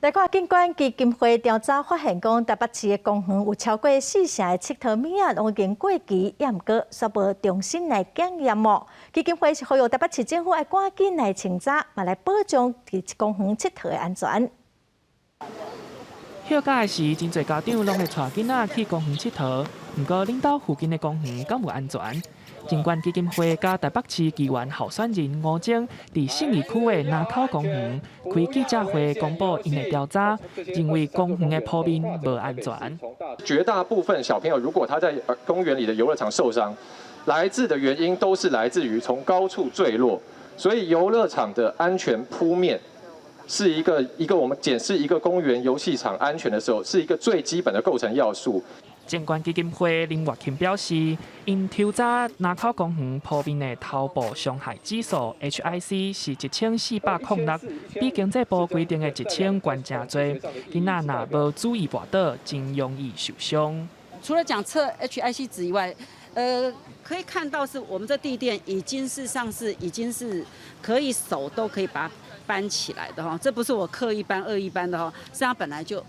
來看景觀基金會調查發現，講台北市的公園有超過四成的𨑨迌物仔攏已經過期，猶毋過煞無重新來檢驗哦。基金會是呼籲台北市政府愛趕緊來清查，嘛來保障佇公園𨑨迌的安全。歇假的時，真濟家長攏會帶囡仔去公園𨑨迌。毋過，恁兜附近的公園敢有安全？靜觀基金會佮台北市議員候選人吳崢佇信義區的林口公園開記者會，公布𪜶的調查，認為公園的鋪面無安全。絕大部分小朋友如果他在公園裡的遊樂場受傷，來自的原因都是來自於從高處墜落，所以遊樂場的安全鋪面是一個我們檢視一個公園遊戲場安全的時候，是一個最基本的構成要素。靜觀基金會林月琴表示，𪜶抽查林口公園鋪面的頭部傷害指數 HIC 是1406，比經濟部規定的1000懸誠濟。囡仔若無注意跋倒，真容易受傷。除了講測 HIC 值以外，可以看到是我們這地墊已經是上是已經是可以手都可以把它搬起來的哈，這不是我刻意搬、惡意搬的哈，是它本來就。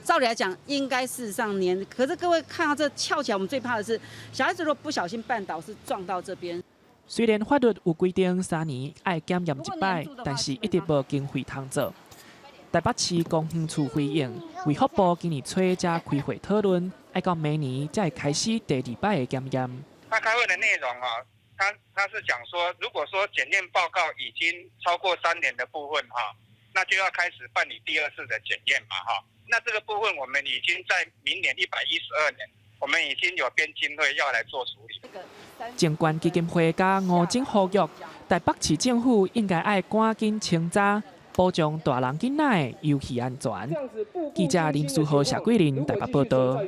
照理來講，應該事實上粘，可是各位看到這翹起來，我們最怕的是小孩子如果不小心絆倒，是撞到這邊。雖然法律有規定3年愛檢驗一擺，但是一直無經費通做。台北市公園處回應，衛福部今年初才開會討論，愛到明年才會開始第二擺的檢驗。他開會的內容啊，他是講說，如果說檢驗報告已經超過3年的部分哈，那就要開始辦理第二次的檢驗嘛哈。那這個部分，我們已經在明年112年，我們已經有編經費要來做處理。靜觀基金會佮吳崢呼籲，台北市政府應該愛趕緊清查，保障大人囡仔的遊戲安全。記者林書豪、謝桂林台北報道。